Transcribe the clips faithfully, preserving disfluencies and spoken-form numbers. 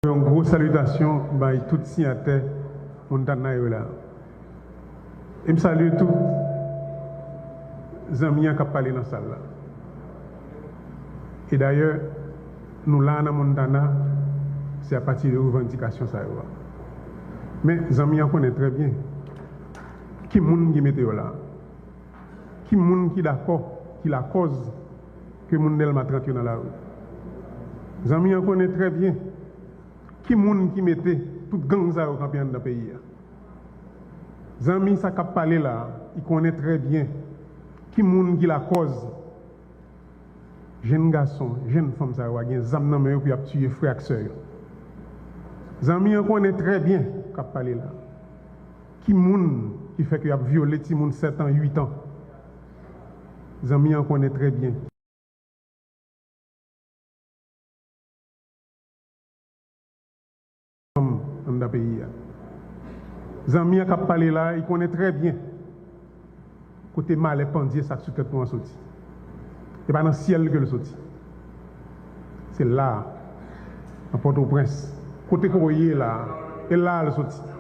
Yon gwo salitasyon bay tout siyatè Montana yo la. E m salye tout zanmi an k ap pale nan sal la. E dayè, nou la nan Montana, se apati de revandikasyon sa yo a. Men, zanmi an konnen trè byen ki moun ki mete yo la. Ki moun ki dakò, ki lakòz ke moun Dèlma trant yo nan lari. Zanmi an konnen trè byen ki moun ki mete tout gang sa yo kanpe anndan peyi a. Zanmi sa k ap pale la a, li konnen trè byen ki moun ki lakòz jenn gason, jenn fanm sa yo a gen zam nan men yo pou y ap tiye frè ak sè yo. Zanmi an konnen trè byen k ap pale la a ki moun ki fè ke y ap vyole timoun sèt an, uit an. Zanmi an konnen trè byen. Anndan peyi a. Zanmi an k ap pale la a, li konnen trè byen kote malè pandye sa k sou tèt nou an soti. E pa nan syèl ke l soti. Se la a, nan Pòtoprens, kote ke w ye la a, e la a l soti.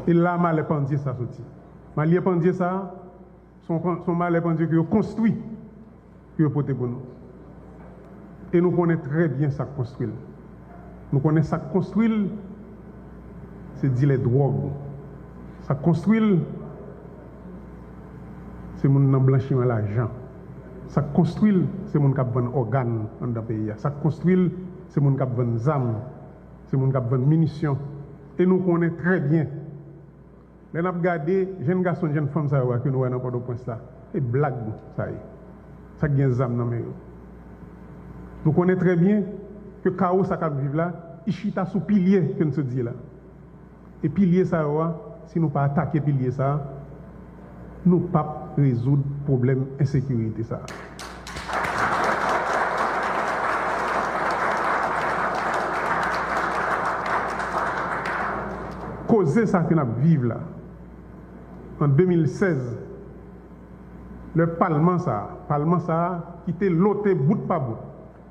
E la a malè pandye sa soti. Malè pandye sa a, se yon, se yon malè pandye ke yo konstwi, ke yo pote pou nou. E nou konnen trè byen sa k konstwi l. Nou konnen sa k konstwi l, se dilè dwòg. Sa k konstwi l, se moun nan blanchiman lajan. Sa k konstwi l, se moun k ap vann ògàn anndan peyi a. Sa k konstwi l, se moun k ap vann zam, se moun k ap vann minisyon. E nou konnen trè byen Lè n ap gade jenn gason, jenn fanm sa yo a ke nou wè nan Pòtoprens la, se blag sa ye. Sa k gen zam nan men yo. Nou konnen trè byen ke kawo sa k ap viv la, li chita sou pilye ke n sot di la. E pilye sa yo a, si nou pa atake pilye sa a, nou p ap rezoud pwoblèm ensekirite sa a. Koze sa ke n ap viv la, an de mil sèz, lè palman sa a, palman sa a ki te lote bout pa bout,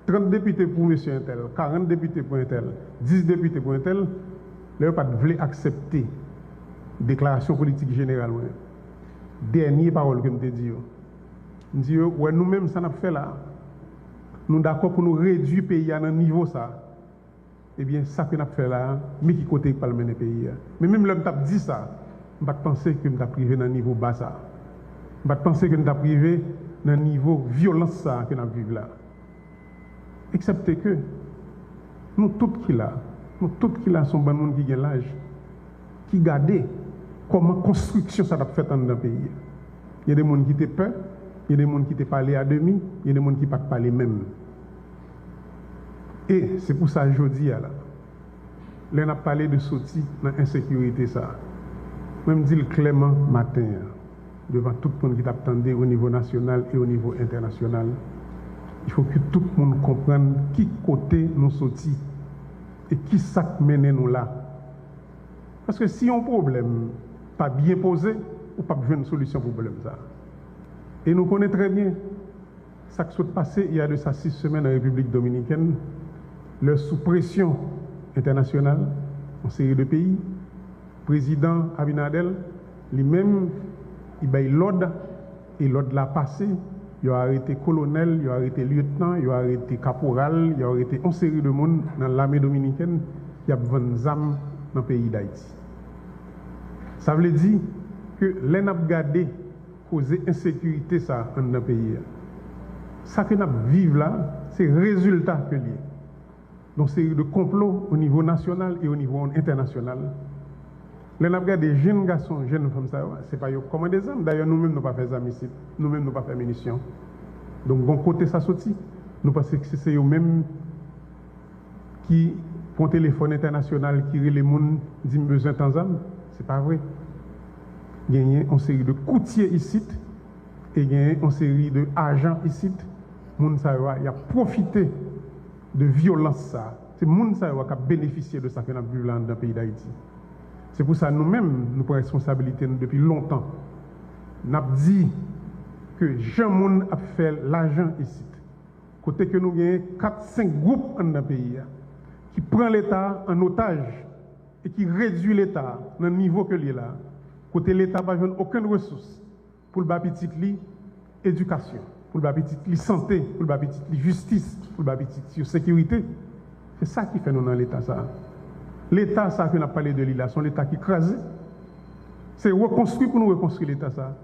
trant depite pou mesye entèl, karant depite pou entèl, dis depite pou entèl, lè yo pa t vle aksepte deklarasyon politik jeneral mwen, dènye pawòl ke m te di yo, m di yo, wè nou menm sa n ap fè la a, nou dakò pou nou redui peyi a nan nivo sa a. Ebyen, sa ke n ap fè la a, men ki kote l pral mennen peyi a. Men menm lè m t ap di sa, m pa t panse ke m t ap rive nan nivo ba sa a. M pa t panse ke m t ap rive nan nivo vyolans sa a ke n ap viv la. Eksepte ke nou tout ki la, nou tout ki la se yon bann moun ki gen laj, ki gade kòman konstriksyon sa t ap fèt anndan peyi a. Gen de moun ki te pè, gen de moun ki te pale a demi, gen de moun ki pa t pale menm. E se pou sa jodi a la, lè n ap pale de soti nan ensekirite sa a, mwen m di l klèman maten an, devan tout moun ki t ap tande o nivo nasyonal e o nivo entènasyonal, il faut que tout moun konprann ki kote nou soti e ki sa k mennen nou la. Paske si yon pwoblèm pa byen poze, ou p ap jwenn solisyon pwoblèm sa a. E nou konnen trè byen sa k sot pase il y a de ça six semaines an Repiblik Dominikèn, lè sou presyon entènasyonal, yon seri de peyi, prezidan Abinader, li menm, li bay lòd, e lòd la pase, yo arete kolonèl, yo arete lyetnan, yo arete kaporal, yo arete yon seri de moun nan lame dominikèn ki ap vann zam nan peyi Dayiti. Sa vle di ke lè n ap gade koze ensekirite sa a anndan peyi a, sa ke n ap viv la, se rezilta ke l ye. Yon seri de konplo o nivo nasyonal e o nivo entènasyonal. Lè n ap gade jenn gason, jenn fanm sa yo, se pa yo k kòmande zam. Dayè, nou menm, nou pa fè zam isit. Nou menm, nou pa fè minisyon. Donk, gon kote sa soti. Nou panse ke se yo menm ki pran telefòn entènasyonal, ki rele moun, di, "M bezwen tan zam." Se pa vre. Genyen yon seri de koutye isit, e genyen yon seri de ajan isit. Moun sa yo a, y ap pwofite de vyolans sa a. Se moun sa yo a k ap benefisye de sa ke n ap viv la anndan peyi Dayiti. Se pou sa nou menm, nou pran responsabilite nou depi lontan. N ap di ke jan moun ap fè lajan isit, kote ke nou genyen kat, senk gwoup anndan peyi a, ki pran Leta an otaj e ki redui Leta nan nivo ke l ye la, kote Leta pa jwenn okenn resous pou l ba pitit li edikasyon, pou l ba pitit li sante, pou l ba pitit li jistis, pou l ba pitit yo sekirite. Se sa ki fè nou nan Leta sa a. Leta sa a ke n ap pale de li la, se yon Leta ki kraze. Se rekonstwi pou nou rekonstwi Leta sa a.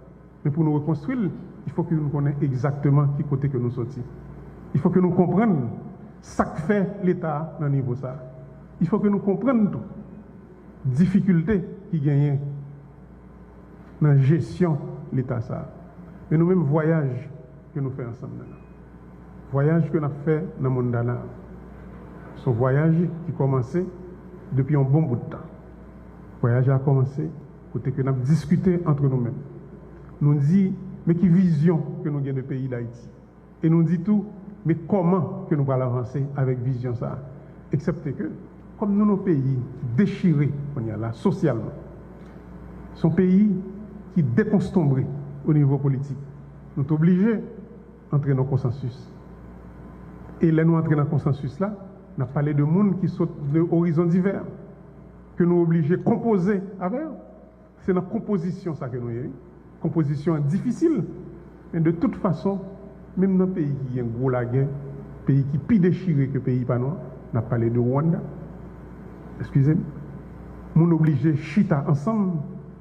Men pou nou rekonstwi l, il fo ke nou konnen egzakteman ki kote ke nou soti. Il fo ke nou konprann sa k fè Leta a nan nivo sa a. Il fo ke nou konprann tou difikilte ki genyen nan jesyon Leta sa a. Men nou menm, vwayaj ke nou fè ansanm nan, vwayaj ke n ap fè nan Mondana, se yon vwayaj ki kòmanse depi yon bon bout tan. Vwayaj la kòmanse kote ke n ap diskite antre nou menm. Nou di, men ki vizyon ke nou gen de peyi Dayiti. E nou di tou, men kòman ke nou pral avanse avèk vizyon sa a. Eksepte ke, kòm nou nan yon peyi ki dechire kounye a la, sosyalman, se yon peyi ki dekonstonbre o nivo politik, nou t oblije antre nan konsansis. E lè nou antre nan konsansis la, n ap pale de moun ki sot de orizon divè, ke nou oblije konpoze avè yo. Se nan konpozisyon sa ke nou ye, wi. Konpozisyon an difisil, men de tout fason, menm nan peyi ki gen gwo lagè, peyi ki pi dechire ke peyi pa nou an, n ap pale de Rwanda, eskize m, moun oblije chita ansanm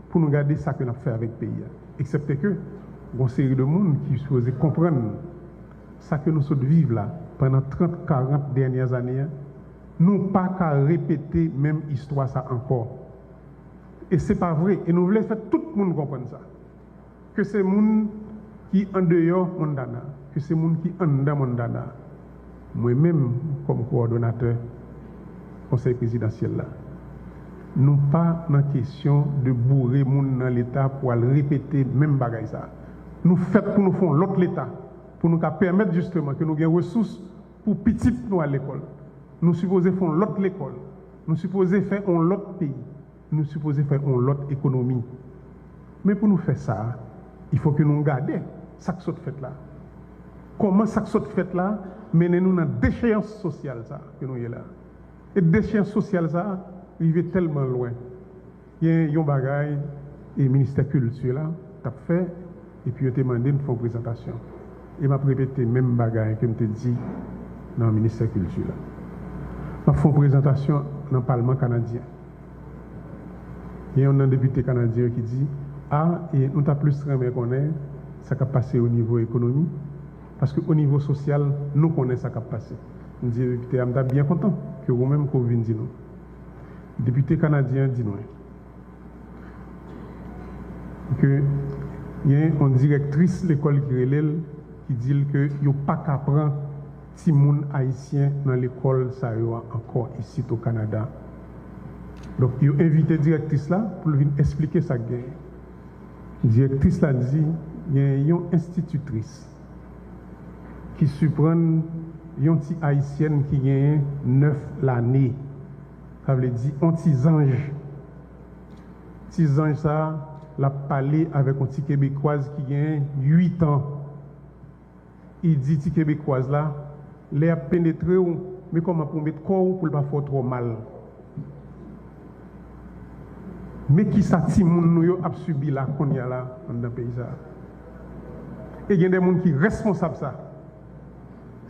pou nou gade sa ke n ap fè avèk peyi a. Eksepte ke, gon seri de moun ki sipoze konprann sa ke nou sot viv la pandan trant, karant dènyè ane a, nou pa ka repete menm istwa sa ankò. E se pa vre. E nou vle fè tout moun konprann sa. Ke se moun ki andeyò Mondana, ke se moun ki anndan Mondana. Mwen menm, kòm kowòdonatè Konsèy Prezidansyèl la, nou pa nan kesyon de boure moun nan Leta pou al repete menm bagay sa. Nou fèt pou nou fè yon lòt Leta, pou nou ka pèmèt jisteman ke nou gen resous pou pitit nou al lekòl. Nou sipoze fè yon lòt lekòl. Nou sipoze fè yon lòt peyi. Nou sipoze fè yon lòt ekonomi. Men pou nou fè sa, il fo ke nou gade sa k sot fèt la. Kòman sa k sot fèt la mennen nou nan decheyans sosyal sa ke nou ye la. E decheyans sosyal sa rive tèlman lwen. Gen yon bagay e Ministè Kilti la t ap fè, epi yo te mande m fè yon prezantasyon. E m ap repete menm bagay ke m te di nan Ministè Kilti la. M ap fè yon prezantasyon nan Palman kanadyen. Gen youn nan depite kanadyen yo ki di, a, e nou ta plis renmen konnen sa k ap pase o nivo ekonomi, paske o nivo sosyal, nou konnen sa k ap pase. M di depite a, m ta byen kontan ke ou menm ke w vin di nou. Depite kanadyen an di mwen ke gen yon direktris lekòl ki rele l, ki di l ke yo pa ka pran timoun ayisyen nan lekòl sa yo a ankò isit o Kanada. Donk, yo envite direktris la pou l vin esplike sa k genyen. Direktris la di gen yon enstititris ki siprann yon ti ayisyèn ki genyen nèf lane. Sa vle di yon ti zanj. Ti zanj sa a, l ap pale avèk yon ti kebekwaz ki genyen uit an. Li di ti kebekwaz la, lè y ap penetre w, men kòman pou w met kò w pou l pa fè w twò mal. Men kisa timoun nou yo ap sibi la kounye a la anndan peyi sa a. E gen de moun ki responsab sa.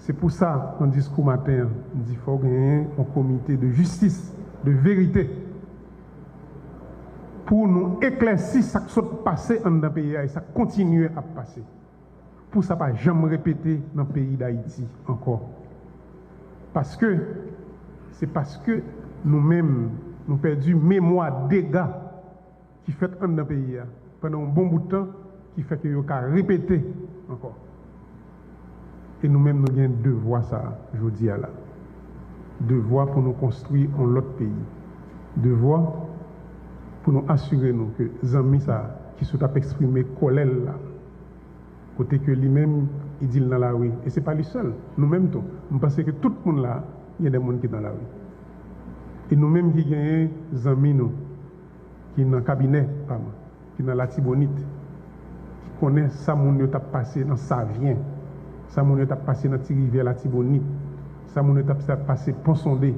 Se pou sa, nan diskou maten an, m di fò genyen yon komite de jistis, de verite, pou nou eklèsi sa k sot pase anndan peyi a e sa k kontinye ap pase. Pou sa pa janm repete nan peyi Dayiti ankò. Paske, se paske nou menm, nou pèdi memwa dega ki fèt anndan peyi a pandan yon bon bout tan, ki fè ke yo ka repete ankò. E nou menm, nou gen devwa sa a, jodi a la. Devwa pou nou konstwi yon lòt peyi. Devwa pou nou asire nou ke zanmi sa a, ki sot ap eksprime kòlè l la, kote ke li menm, li di l nan lari. E se pa li sèl. Nou menm tou. M panse ke tout moun la, gen de moun ki nan lari. E nou menm ki genyen zanmi nou, ki nan kabinè pa m, ki nan Latibonit, ki konnen sa moun yo t ap pase nan Savyen, sa moun yo t ap pase nan Ti Rivyè Latibonit, sa moun yo t ap sa pase Pon Sonde,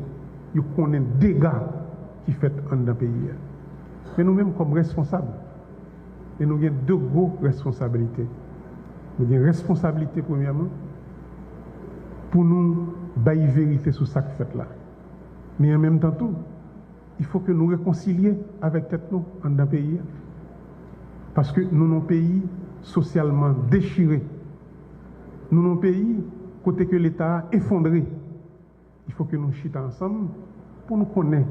Yo konnen dega ki fèt anndan peyi a. Men nou menm kòm responsab, e nou gen de gwo responsablite. Nou gen responsablite premyèman pou nou bay verite sou sa k fèt la. Men an menm tan tou, il faut que nou rekonsilye avèk tèt nou anndan peyi a. Paske nou nan yon peyi sosyalman dechire. Nou nan yon peyi kote ke Leta a efondre. Il faut que nou chita ansanm pou nou konnen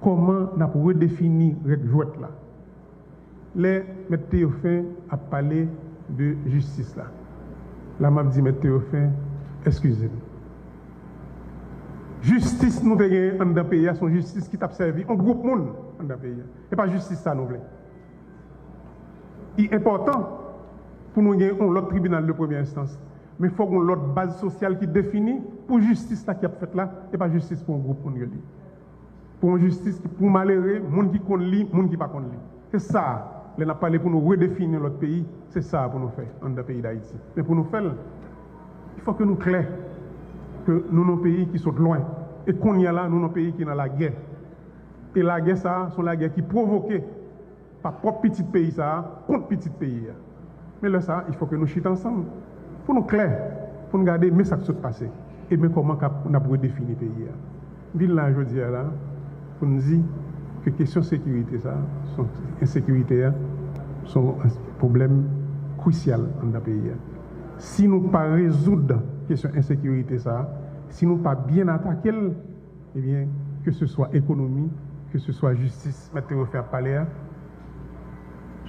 kòman n ap redefini règ jwèt la. Lè Mèt Théophin ap pale de jistis la, la m ap di Mèt Théophin, eskize m. Jistis nou te genyen anndan peyi a, se yon jistis ki t ap sèvi yon gwoup moun anndan peyi a. E pa jistis sa nou vle. Li enpòtan pou nou gen yon lòt tribinal de premyè enstans. Men fòk yon lòt baz sosyal ki defini pou jistis la ki ap fèt la, e pa jistis pou yon gwoup moun yo li. Pou yon jistis ki pou malere, moun ki konn li, moun ki pa konn li. Se sa, lè n ap pale pou nou redefini yon lòt peyi, se sa pou nou fè anndan peyi Dayiti. Men pou nou fè l, il faut que nou klè ke nou nan yon peyi ki sot lwen. E kounye a la, nou nan yon peyi ki nan lagè. E lagè sa a, se yon lagè ki pwovoke pa pwòp pitit peyi sa a kont pitit peyi a. Men lè sa a, il faut que nou chita ansanm pou nou klè, pou nou gade men sa k sot pase e men kòman k ap, n ap redefini peyi a. M vin la jodi a la pou n di ke kesyon sekirite sa a, se yon, ensekirite a, se yon pwoblèm krisyal anndan peyi a. Si nou pa rezoud kesyon ensekirite sa a, si nou pa byen atake l, ebyen, ke se swa ekonomi, ke se swa jistis, Mèt Théophin ap pale a,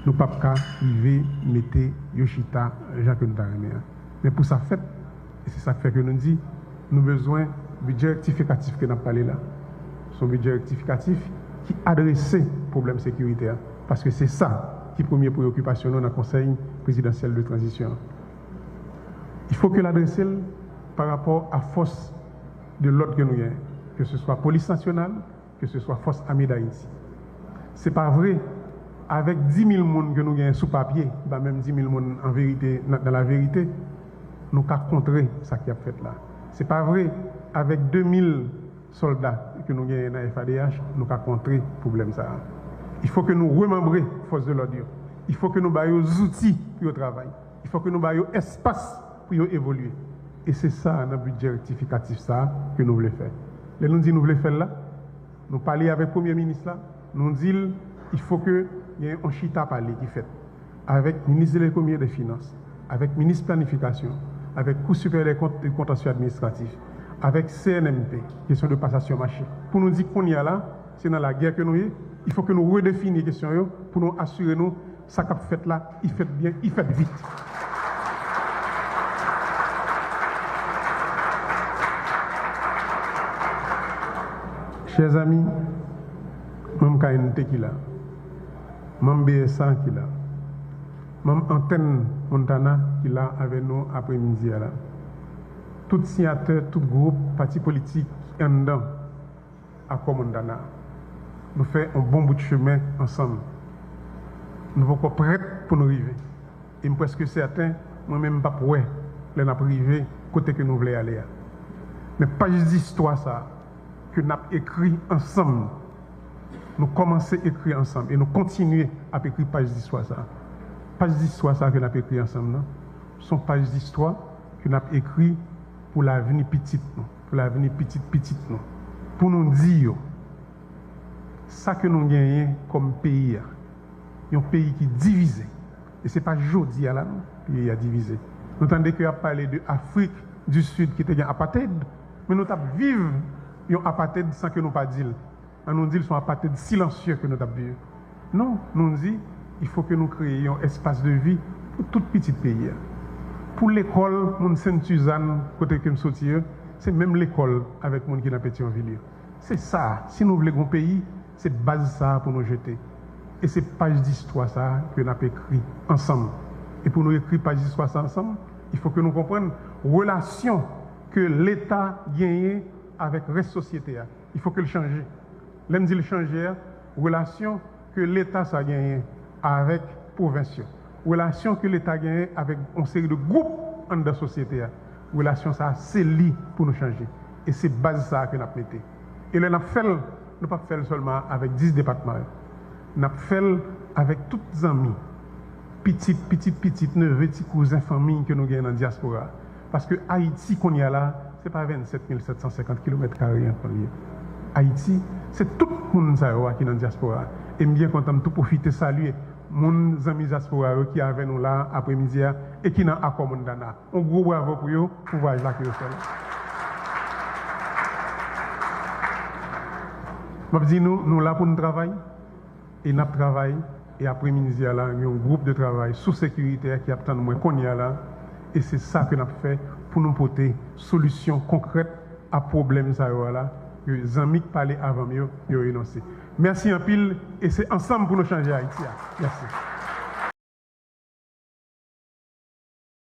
nou p ap ka rive mete yo chita jan ke nou ta renmen an. Men pou sa fèt, e se sa k fè ke nou di, nou bezwen bidjè rektifikatif ke n ap pale la. Se yon bidjè rektifikatif ki adrese pwoblèm sekirite a, paske se sa ki premye preyokipasyon nou nan Konsèy Prezidansyèl de Tranzisyon an. Il faut que l adrese l pa rapò a fòs de lòd ke nou genyen, ke se swa Polis Nasyonal, ke se swa Fòs Ame Dayiti. Se pa vre, avèk di mil moun ke nou genyen sou papye, pa menm di mil moun an verite, nan, nan la verite, nou ka kontre sa k ap fèt la. Se pa vre, avèk de mil sòlda ke nou genyen nan F A D H, nou ka kontre pwoblèm sa a. Il faut que nou remanbre fòs de lòd yo. Il faut que nou ba yo zouti pou yo travay. Il faut que nou ba yo espas pou yo evolye. E se sa nan bidjè rektifikatif sa a ke nou vle fè. Lè nou di nou vle fè l la, nou pale avèk premye minis la, nou di l, il faut que gen yon chita pale ki fèt avèk minis de lekonomi e de finans, avèk minis planifikasyon, avèk Kou Siperyè dè Kont e Kontansye Administratif, avèk C N M P, kesyon de pasasyon mache. Pou nou di kounye a la, se nan lagè ke nou ye, il faut que nou redefini kesyon yo pou nou asire nou sa k ap fèt la, li fèt byen, li fèt vit. Chè zanmi, manm K N T ki la, manm B S A ki la, manm Antèn Montana ki la avè nou apremidi a la, tout siyatè, tout gwoup, pati politik ki anndan Akò Montana. Nou fè yon bon bout chemen ansanm. Nou poko prèt pou nou rive. E m prèske sèten, mwen menm m p ap wè lè n ap rive kote ke nou vle ale a. Men paj distwa sa a ke n ap ekri ansanm, nou kòmanse ekri ansanm e nou kontinye ap ekri paj distwa sa a. Paj distwa sa a ke n ap ekri ansanm nan, se yon paj distwa ke n ap ekri pou lavni pitit nou, pou lavni pitit pitit nou, pou nou di yo sa ke nou genyen kòm peyi a, yon peyi ki divize. E se pa jodi a la non, peyi a divize. Nou tande ke y ap pale de Afrik di Sid ki te gen apartheid, men nou t ap viv yon apartheid san ke nou pa di l. An nou di l se yon apartheid silansye ke nou t ap viv. Non, nou di, il faut que nou kreye yon espas de vi pou tout pitit peyi a. Pou lekòl moun Sent Sizàn, kote ke m soti yo, se menm lekòl avèk moun ki nan Petyonvil yo. Se sa, si nou vle gon peyi, se baz sa a pou nou jete. E se paj distwa sa a ke n ap ekri ansanm. E pou nou ekri paj distwa sa a ansanm, il faut que nou konprann relasyon ke Leta genyen avèk rès sosyete a. Il faut que l chanje. Lè m di l chanje a, relasyon ke Leta sa genyen avèk pwovens yo, relasyon ke Leta genyen avèk yon seri de gwoup anndan sosyete a, relasyon sa a, se li pou nou chanje. E se baz sa a ke n ap mete. E lè n ap fè l, nou p ap fè l sèlman avèk dis depatman yo. N ap fè l avèk tout zanmi, pitit, pitit pitit, neve, ti kouzen, fanmi ke nou gen nan dyaspora a. Paske Ayiti kounye a la, se pa vennsèt mil sèt san senkant kilomèt kare antman l ye. Ayiti, se tout moun sa yo a ki nan dyaspora a. E m byen kontan, m tou pwofite salye moun, zanmi dyaspora yo ki avè nou la apremidi a e ki nan Akò Montana. Yon gwo bravo pou yo, pou vwayaj la ke yo fè la. M ap di nou, nou la pou n travay, e n ap travay, e apremidi a la, gen yon gwoup de travay sou sekirite ki ap tann mwen kounye a la, e se sa ke n ap fè pou nou pote solisyon konkrèt a pwoblèm sa yo a la, ke zanmi k pale avan m yo, yo enonse. Mèsi anpil, e se ansanm pou nou chanje Ayiti a. Mèsi.